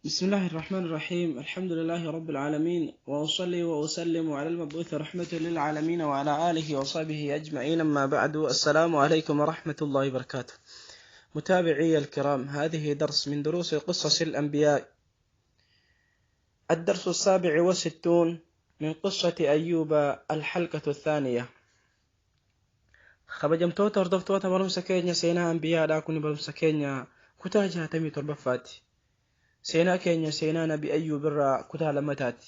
بسم الله الرحمن الرحيم. الحمد لله رب العالمين، وأصلي وأسلم على المبعوث رحمة للعالمين وعلى آله وصحبه أجمعين، أما بعد، السلام عليكم ورحمة الله وبركاته. متابعي الكرام، هذه درس من دروس قصص الأنبياء، الدرس 67 من قصة أيوب، الحلقة الثانية. Kabajamtoota hordoftoota barumsa keenya seenaa anbiyaadhaa, kun barumsa keenya kutaa 67ffaati. Seenaa keenya seenaa Nabi Ayyuub irraa kutaa lammataati.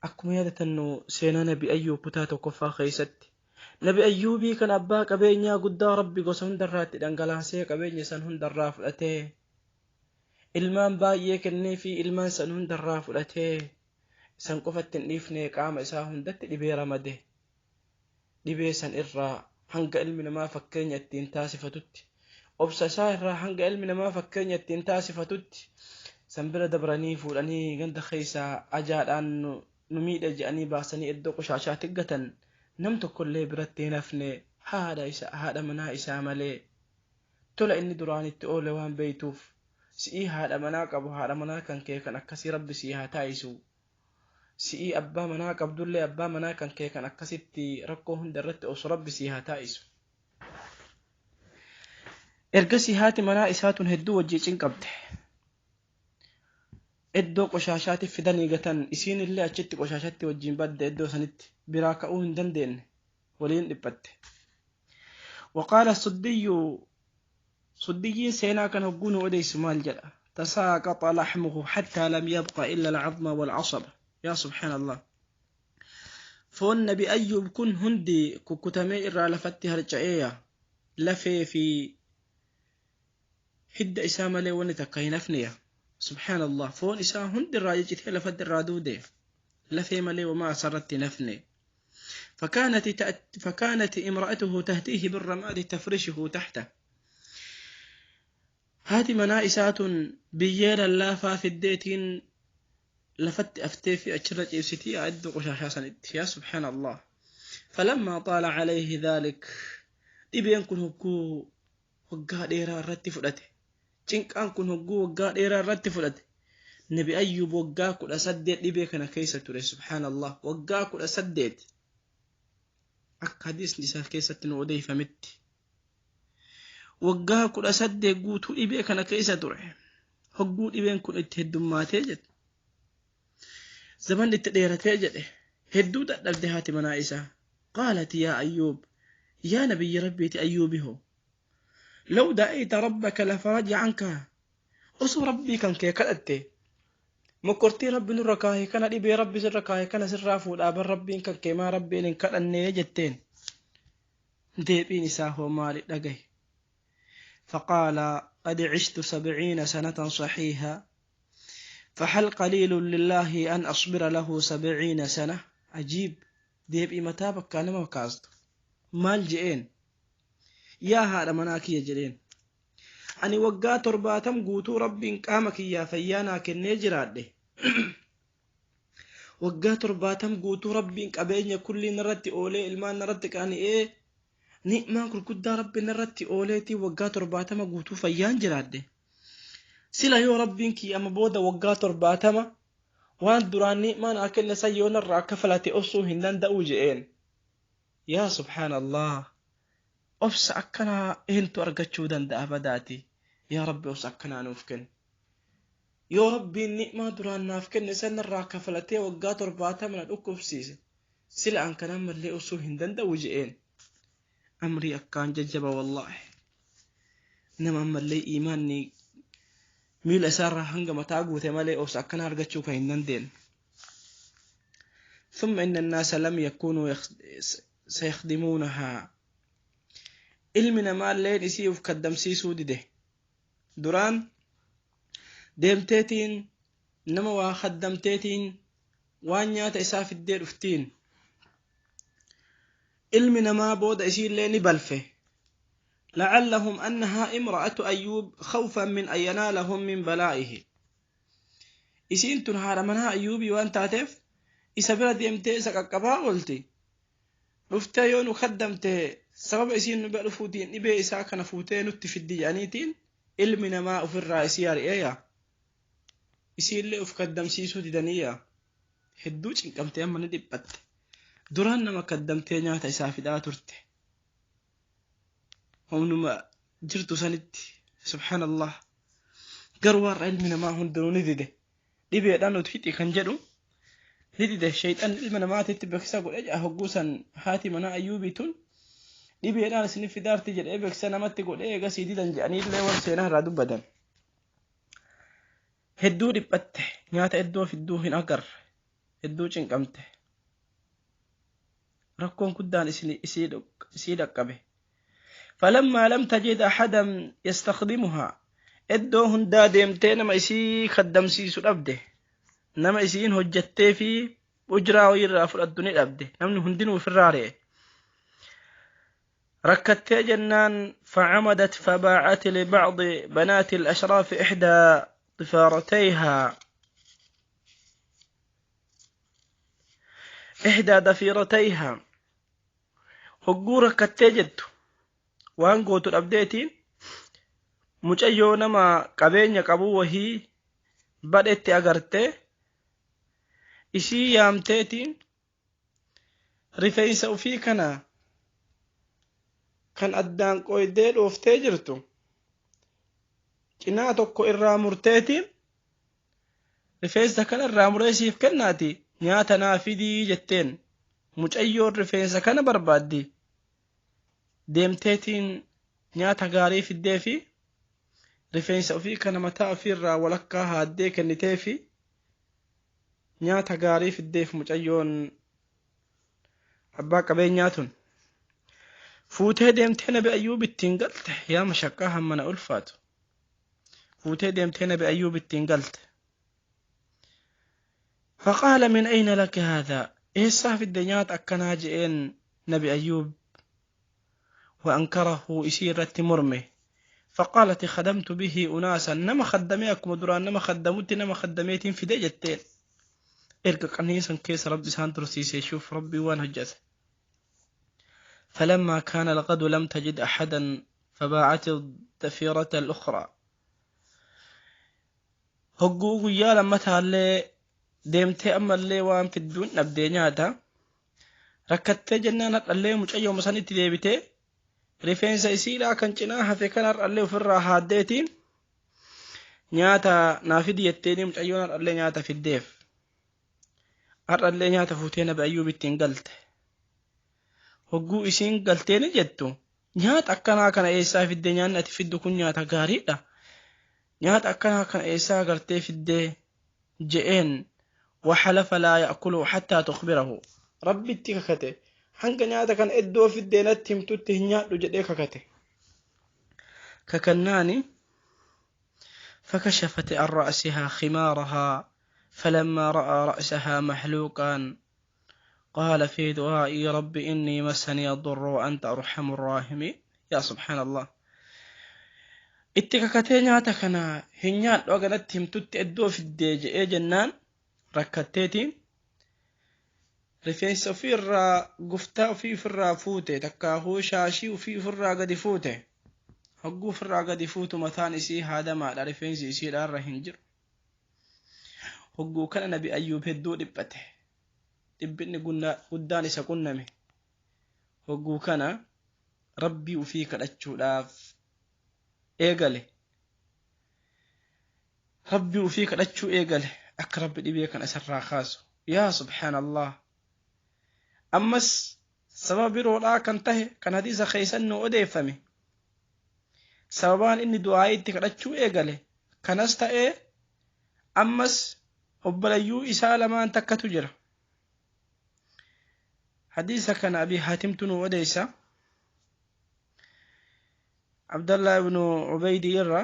Akkuma yaadatannu, seenaa Nabi Ayyuub kutaa tokkoffaa keessatti Nabi Ayyuubii kan abbaa qabeenyaa guddaa Rabbi gosa hundarraatti dhangalaasee, qabeenya san hundarraa fudhatee, ilmaan baay'ee kennee fi ilmaan san hundarraa fudhatee, san qofatti hin dhiifne, qaama isaa hundatti dhibee ramade. Dhibee san irraa hanga ilmi namaa fakkeenya ittiin taasifatutti, obsa isaa irraa hanga ilmi namaa fakkeenya ittiin taasifatutti, san bira dabranii fuudhanii ganda keessaa ajaadhaan nu miidha je'anii baasanii iddoo qoshaashaatti gatan. Nam tokkollee biratti hin hafne haadha isa haadha manaa isaa malee. Tola inni duraan itti oole waan beeytuuf, si'ii haadha manaa qabu, haadha manaa kan kee kan akkasii Rabbi sii haa taa'isu. Si'ii abbaa manaa qabdullee, abbaa manaa kan kee kan akkasitti rakkoo hunda irratti obsu Rabbi sii haa taa'isu. Ergasii haati manaa isaatun hedduu wajjii cinqabte. Iddoo qoshaashaatti fidanii gatan, isiin illee achitti qoshaashatti wajjin badde. Iddoo sanitti biraa ka'uu hin dandeenye, waliin dhiphatte. وقال السدي، سديين seenaa kan hogguu nu odeysu maal jedha? تساقط لحمه حتى لم يبق إلا العظم والعصب. يا سبحان الله، foon Nabi Ayyuub kun hundi kukkutamee irraa lafatti harca'eeya, lafee fi hidda isaa malee wanni takka hin hafneya. سبحان الله، foon isaa hundi irraa ciccitee lafatti irraa duude, lafee malee wamaa asirratti hin hafne. فكانت امرأته تهتيه بالرماد تفرشه تحته. Haati manaa isaatun biyyee lallaafaa fiddeetiin lafatti aftee fi achirra ciibsitii iddoo qoshaashaa sanitti. يا سبحان الله، فلما طال عليه ذلك، dhibeen kun hogguu waggaa dheeraa irratti fudhate, cinqaan kun hogguu waggaa dheeraa irratti fudhate, Nabi Ayyub waggaa 18 dhibee kana keessa ture. سبحان الله، waggaa 18 akka hadiisni isaa keessatti nu odeeffametti waggaa 18 guutuu dhibee kana keessa ture. Hogguu dhibeen kun itti heddummaatee jedhe, zamanni itti dheeratee jedhe, hedduu dadhabde haati manaa isaa. قالت يا أيوب، yaa nabiyyi Rabbiiti Ayyuubi hoo، لو دعيت ربك لفرج عنك. Osoo Rabbii kan kee kadhatte, mokkortii Rabbi nurra kaahe kana, dhibee Rabbi sirra kaahe kana sirraa fuudhaa bar Rabbiin kan kee, maa Rabbiin hin kadhannee jetteen. Deebiin isaa hoo maali? Dhagahe. فقال قد عشت 70 سنة صحيحا، فهل قليل لله أن أصبر له 70 سنة؟ عجيب، deebii mataa bakkaa nama kaastu. Maal je'een? Yaa haadha manaa kiyya jedheen, ani waggaa 70 guutuu Rabbiin qaama kiyyaa fayyaa naa kennee jiraadhe. Waggaa 70 guutuu Rabbiin qabeenya kulliin irratti oolee, ilmaan irratti qaani'ee, ni'maan gurguddaa Rabbiin irratti ooleetii, waggaa 70 guutuu fayyaan jiraadhe. Sila yoo Rabbiin kiyya amma booda waggaa 70 waan duraan ni'maan haa kenne san yoo narraa akka falate obsuu hin danda'u je'een. يا سبحان الله، obsa akkanaa eentu argachuu danda'a badaati? Yaa Rabbi, obsa akkanaa nuuf kenni. Yoo Rabbiin ni'maa duraan naaf kenne sanarraa kafalatee waggaa 70 na dhukkubsiise, sila an kana ammallee obsuu hin danda'u je'een. Amrii akkaan jajjaba wallaahi. Nama ammallee iimaanni miila isaarraa hanga mataa guute malee obsa akkanaa argachuu kan hin dandeenye. ثم إن الناس لم يكونوا سيخدمونها. Ilmi namaalleen isii uf kaddamsiisuu dide. Duraan deemteetiin nama waa kaddamteetiin waan nyaata isaa fiddee dhuftiin. Ilmi namaa booda isiillee ni balfe. لعلهم أنها امرأة أيوب خوفا من أن ينالهم من بلائه. Isiin tun haadha manaa Ayyuubii waan taateef, isa bira deemtee isa qaqqabaa oolti. Dhuftee yoo nu kaddamte, sababa isiin nu bira dhufuutiin dhibee isaa kana fuutee nutti fiddi jedhaniitiin ilmi namaa ofirraa isii ari'eeya. Isiillee uf kaddamsiisuu didaniiyya. Hedduu cinqamtee amma ni dhiphatte. Duraan nama kaddamtee nyaata isaa fidaa turte. Humnuma jirtu sanitti subhaanallah. Garuu warra ilmi namaa hundinuu ni dide. Dhibeedhaan nuti hixi kan jedhu ni dide. Sheexan ilma namaatitti beeksisa godhee jira. Hogguu san haati manaa Ayyuubii tun dhibeedhaan isin fidaarti jedhee beeksisa namatti godhee eegasii didan jedhanii illee warra seenaa irraa dubbatan. Hedduu dhiphatte, nyaata iddoo fidduu hin agarre, hedduu cinqamte. Rakkoon guddaan isii dhaqqabe. Falammaa lam tajid ahadan yastakhdimuhaa, iddoo hundaa deemtee nama isii kaddamsiisu dhabde, nama isiin hojjattee fi ujraa wayiirraa fudhattu ni dhabde, namni hundinuu ofirraa re'e. Rakkattee jennaan facamadat fabaacati libacdi banaati al-ashraafi ixdaa ضفارتيها إحدى ضفيرتيها. Hogguu rakkattee jettu waan gootu dhabdeetiin mucayyoo nama qabeenya qabu wahii badhetti agartee isii yaamteetiin rifeensa ufii kana kan addaan qoydee dhooftee jirtu cinaa tokko irraa murteetiin rifeensa kana irraa muree siif kennaati nyaata naa fidii jetteen. Mucayyoon rifeensa kana barbaaddi deemteetiin nyaata gaarii fiddee fi rifeensa ofii kana mataa ofiirraa walakkaa haaddee kennitee fi nyaata gaarii fiddeef. Mucayyoon abbaa qabeenyaa tun fuutee deemtee Nabi Ayyuub ittiin galte. Yaa mashaqqaa hammana ulfaatu! Fuutee deemtee Nabi Ayyuub ittiin galte. فقال من أين لك هذا، eessaa fidde nyaata akkanaa je'een Nabi Ayyuub. وأنكره، isii irratti morme. فقالت خدمت به أناسا، nama khaddamee akkuma duraan nama khaddamutti nama khaddameetiin fide jetteen. Erga qanniisan keessa Rabbi isaan tursiisee, shuuf Rabbii waan hojjete. فلما كان الغد لم تجد أحدا فباعت الضفيرة الأخرى. Hogguu guyyaa lammataallee deemtee ammallee waan fidduun dhabdee nyaata rakkattee jennaan har'allee mucayyooma sanitti deebitee rifeensa isiidhaa kan cinaa hafe kan har'allee ofirraa haaddeetiin nyaata naa fidi jetteeni mucayyoon har'allee nyaata fiddeef. Har'allee nyaata fuutee Nabi Ayyuub ittiin galte. Hogguu isiin galteeni jettu nyaata akkanaa kana eessaa fiddee? Nyaanni ati fiddu kun nyaata gaariidha, nyaata akkanaa kana eessaa agartee fiddee je'een. وحلف لا يأكله حتى تخبره، rabbitti kakate hanga nyaata kana iddoo fiddee natti himtutti hin nyaadhu jedhee kakate. Kakannaani فكشفت عن رأسها خمارها، فلما رأى رأسها محلوقا قال في دعائي رب إني مسني الضر وأنت أرحم الراحمين. يا سبحان الله! Itti kakatee nyaata kana hin nyaadhu haga natti himtutti iddoo fiddee je'ee jennaan rakkatteetiin rifeensa ofii irraa guftaa ofii ofirraa fuute, takkaahuu shaashii ofii ofirraa gadi fuute. Hogguu ofirraa gadi fuutu mataan isii haadamaadha, rifeensi isiidha irra hin jiru. Hogguu kana Nabi Ayyuub hedduu dhiphate, dhiphinni guddaan isa qunname. Hogguu kana Rabbii ufii kadhachuudhaaf eegale, Rabbii ufii kadhachuu eegale akka Rabbi dhibee kana isarraa kaasu. Yaa subhaanallah! Ammas sababa biroodhaa kan tahe kan hadiisa keeysan nu odeeffame, sababaan inni du'aa'ii itti kadhachuu eegale kanas ta'ee ammas obbolayyuu isaa lamaan takkatu jira. Hadiisa kana Abi Haatimtu nu odeessa, Abdallah ibnu Ubaydii irra.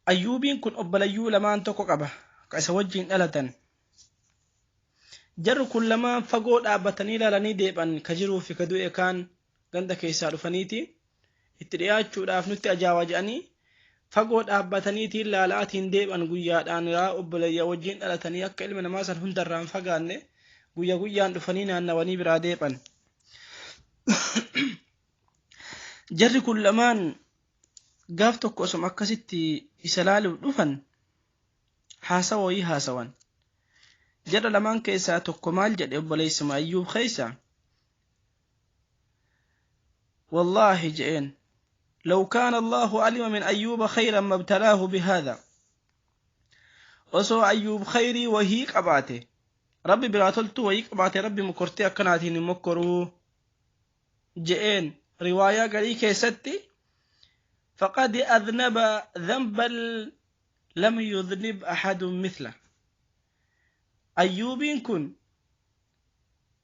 Ayyuubiin kun obbolayyuu lamaan tokko qaba ka isa wajjiin dhalatan. Jarri kun lamaan fagoo dhaabbatanii ilaalanii deeban, ka jiruu fi ka du'e kaan ganda keessaa dhufaniiti itti dhiyaachuudhaaf nutti ajaa'aa jedhanii fagoo dhaabbataniitiin laalaatiin deeban. Guyyaadhaan yaa obboleeyya wajjiin dhalatanii akka ilma namaa san hundarraan fagaanne guyya guyyaan dhufanii naannawanii biraa deeban. Jarri kun lamaan Gaaf tokko osoma akkasitti isa laaluuf dhufan haasawa wayii haasawan. Jara lamaan keessaa tokko maal jedhe obboleessuma Ayyuub keessa? Wallaahi je'een, لو كان الله علم من أيوب خيرا ما ابتلاه بهذا. Osoo Ayyuub khayrii wahii qabaate, Rabbi biraa toltuu wahii qabaate, Rabbi mokortee akkanaatiin hin mokkoruu je'een. Riwaayaa garii keessatti فقد أذنب ذنبا لم يذنب أحد مثله. Ayyuubiin kun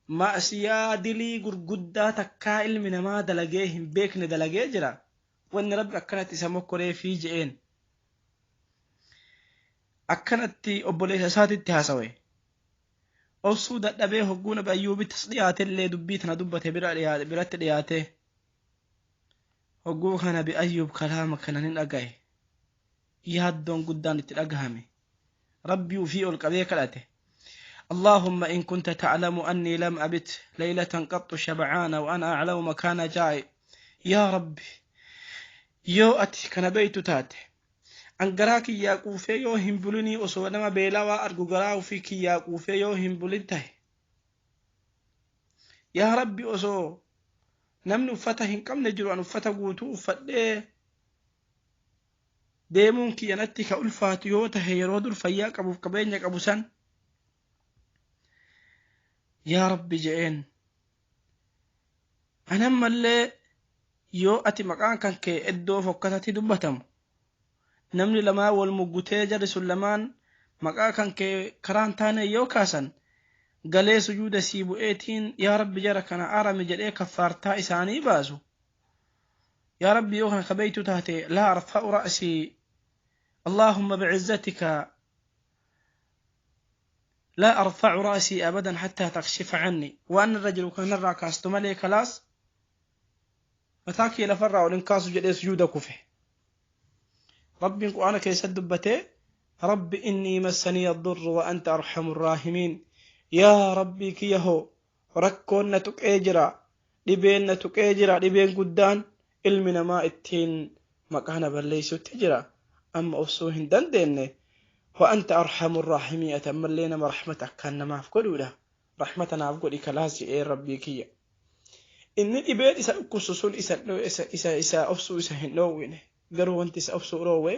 ma'siyaa dilii gurguddaa takkaa ilmi namaa dalagee hin beekne dalagee jira, wanni Rabbi akkanatti isa mokkoreefii je'een. Akkanatti obboleessa isaatitti haasawe. Obsuu dadhabee hogguu Nabi Ayyuubitti as dhiyaatellee dubbii tana dubbate biratti dhiyaate. Hogguu kana Nabi Ayyuub kalaama kana ni dhagaye. Yaaddoon guddaan itti dhagahame. Rabbii ufii ol qabee kadhate. اللهم إن كنت تعلم أني لم أبت ليلة قط شبعان وأنا أعلم مكان جائي. يا ربي yoo ati kana beeytu taate, an garaa kiyyaa quufee yoo hin bulinii, osoo nama beelawaa argu garaa ofii kiyyaa quufee yoo hin bulin tahe, yaa Rabbi, osoo namni uffata hin qabne jiru an uffata guutuu uffadhee deemuun kiyya natti ka ulfaatu yoo tahe, yeroo dur fayyaa qabuuf qabeenya qabu san, yaa Rabbi je'een, anammallee yoo ati maqaan kan kee iddoo fokkatatti dubbatamu, namni lamaan wal muggutee jarri sun lamaan maqaa kan kee karaan taane yoo kaasan, galee sujuuda sii bu'eetiin yaa Rabbi jara kana arami jedhee kaffaartaa isaanii baasu, yaa Rabbi yoo kana kabeeytu taate, لا أرفع رأسي، اللهم بعزتك لا أرفع رأسي أبدا حتى تكشف عني. وأن الرجل كان irraa kaastu malee kalaas mataa kee lafarraa ol hin kaasu jedhee sujuuda kufe. Rabbiin Qur'aana keessatti dubbatee, رب إني مسني الضر وأنت أرحم الراحمين. Yaa Rabbii kiyya hoo, rakkoon na tuqee jira, dhibeen na tuqee jira, dhibeen guddaan ilmi namaa ittiin maqaa na balleessutti jira, amma obsuu hin dandeenye. وأنت أرحم الراحمين, ati ammallee nama rahmata akkaan namaaf godhuudha, rahmata naaf godhi kalaas jedhee Rabbii kiyya. Inni dhibeen isa dhukkubsu sun isa obsuu isa hin dhoowwine. Garuu wanti isa obsuu dhoowwe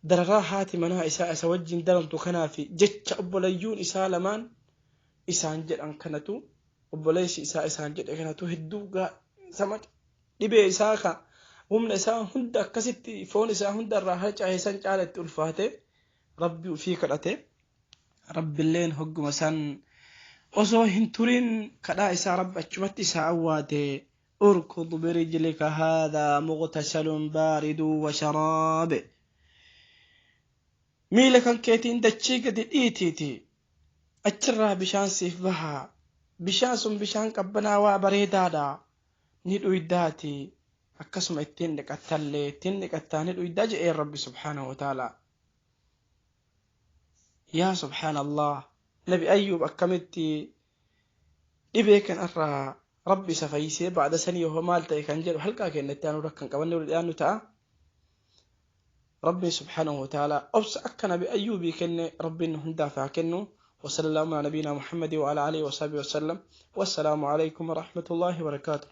dararaa haati manaa isaa isa wajjin daramtu kanaaf jecha obboleeyyuun isaa lamaan isaan jedhan kanatu, obboleessi isaa isaan jedhe kanatu hedduu sama dhibee isaa ka humna isaa hunda akkasitti foon isaa hunda irraa harca'e san caala itti ulfaate. Rabbi ufii kadhate. Rabbiilleen hogguma san osoo hin turin kadhaa isaa Rabbi achumatti isaa awwaate. اركض برجلك هذا مغتسل بارد وشراب. Miila kan keetiin dachii gadi dhiitiiti achirraa bishaan siif bahaa, bishaan sun bishaan qabbanaawaa bareedaadha, ni dhuydaati, akkasuma ittiin dhiqattallee, ittiin dhiqattaa ni dhuydaa jedheen Rabbi سبحانه وتعالى. Yaa سبحان الله, Nabi Ayyuub akkamitti dhibee kan irraa Rabbi isa fayyisee ba'da sanii yoo maal ta'e kan jedhu halqaa keenyatti aanu rakkan qabanne wal dhiyaannu ta'a. Rabbi سبحانه وتعالى obsa akka Nabi Ayyuubii kenne Rabbiin hundaaf haa kennu. وصلى الله على نبينا محمد وعلى آله وصحبه وسلم، والسلام عليكم ورحمة الله وبركاته.